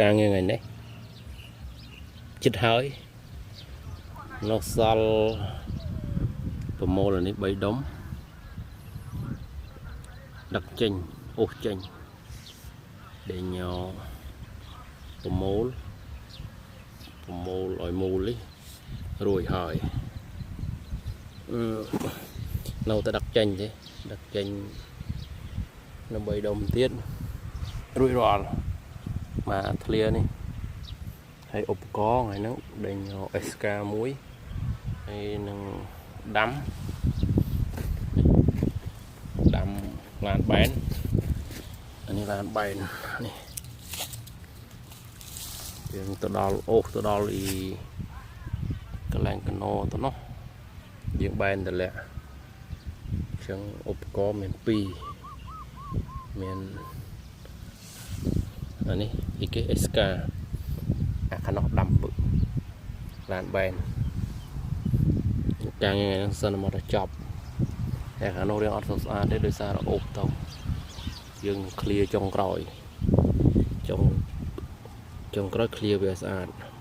ការងារថ្ងៃនេះចិត្តហើយនៅសល់ប្រមូលអានេះ3ដុំដឹកចេញអូសចេញដេញប្រមូលប្រមូលឲ្យមូលនេះរួចហើយអឺនៅតែដឹកចេញទេដឹកចេញនៅ3ដុំទៀតរួចរាល់មកធ្លានេះហើយឧបករណ៍ថ្ងៃហ្នឹងដេញ SK មួយហើយនឹងដាំដាំឡានបែនអានេះឡានបែននេះយើងទៅដល់អូសទៅដល់អ៊ីកន្លែងកណោទៅនោះយើងបែនតម្លាក់អញ្ចឹងឧបករណ៍មាន2មានអានេះអីគេ SK អាខាងនោះដាំពឹកឡានបែនការងារហ្នឹងសិនមកដល់ចប់តែខាងនោះរៀងអត់សូវស្អាតទេដោយសារអូបទៅយើង clear ចុងក្រោយចុងចុងក្រោយ clear វាស្អាត។